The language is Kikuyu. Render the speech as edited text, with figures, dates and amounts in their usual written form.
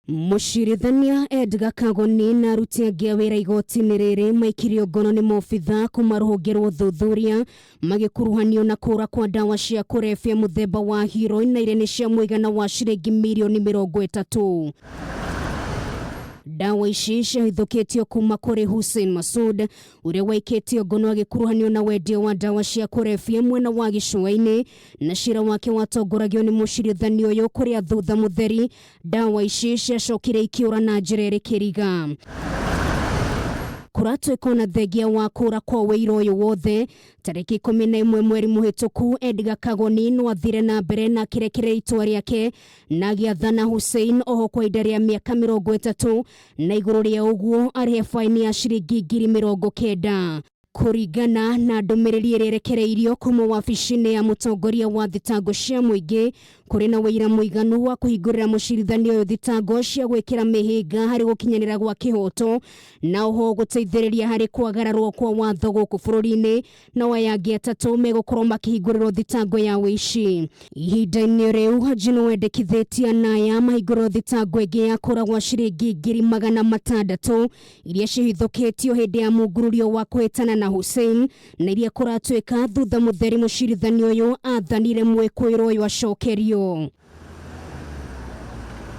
Mũcirithania Edgar Kagoni na aruti angĩ a wĩra igoti-inĩ rĩrĩ maikirio ngono nĩ maobitha kuma rũhonge rwa ũthuthuria magĩkuruhanio na kũra kwa ndawa cia kũrebia mũthemba wa heroin na iria nĩ cia mũigana wa ciringi mirioni 30. Ndawa ici ciahithũkĩtio kuma kũrĩ Hussein Masud ũrĩa waikĩtio ngono agĩkuruhanio na wendia wa ndawa cia kũrebia mwena wa gĩcũa-inĩ, na cira wake watongoragio nĩ mũcirithania ũyũ kũrĩa thutha mũtheri ndawa ici ciacokire ikĩũra na njĩra ĩrĩ kĩriga. Kũratuĩka ona thengia wa kũra kwa wĩira ũyũ wothe, tarĩki 11 mweri mũhĩtũku Edgar Kagoni no athire na mbere na akĩrekereria itua rĩake na agĩathana Hussein oho kwa ihinda rĩa mĩaka 30 na igũrũ rĩa ũguo arĩhe faini ya ciringi 90,000. Kũringana na ndũmĩrĩri ĩrĩa ĩrekereirio kuma wabici-inĩ ya mũtongoria wa thitango cia mũingĩ, kũrĩ na ũira mũiganu wa kũhingũrĩra mũcirithania ũyũ thitango cia gwĩkĩra mĩhĩnga harĩ gũkinyanĩra gwa kĩhoto na oho gũteithĩrĩria harĩ kwagararwo kwa watho gũkũ bũrũri-inĩ, nao aya angĩ atatũ megũkorwo makĩhingũrĩrwo thitango ya ũici. Ihinda-inĩ rĩu Haji nĩ wendekithĩtie anaya mahingũrĩrwo thitango ĩngĩ ya kũra gwa ciringi 600,000 iria cihithũkĩtio hĩndĩ ya mungururio wa kũhĩtana na Hussein na iria kũratuĩka thutha mũtheri mũcirithania ũyũ athanire mwĩkũĩrwo ũyũ acokerio.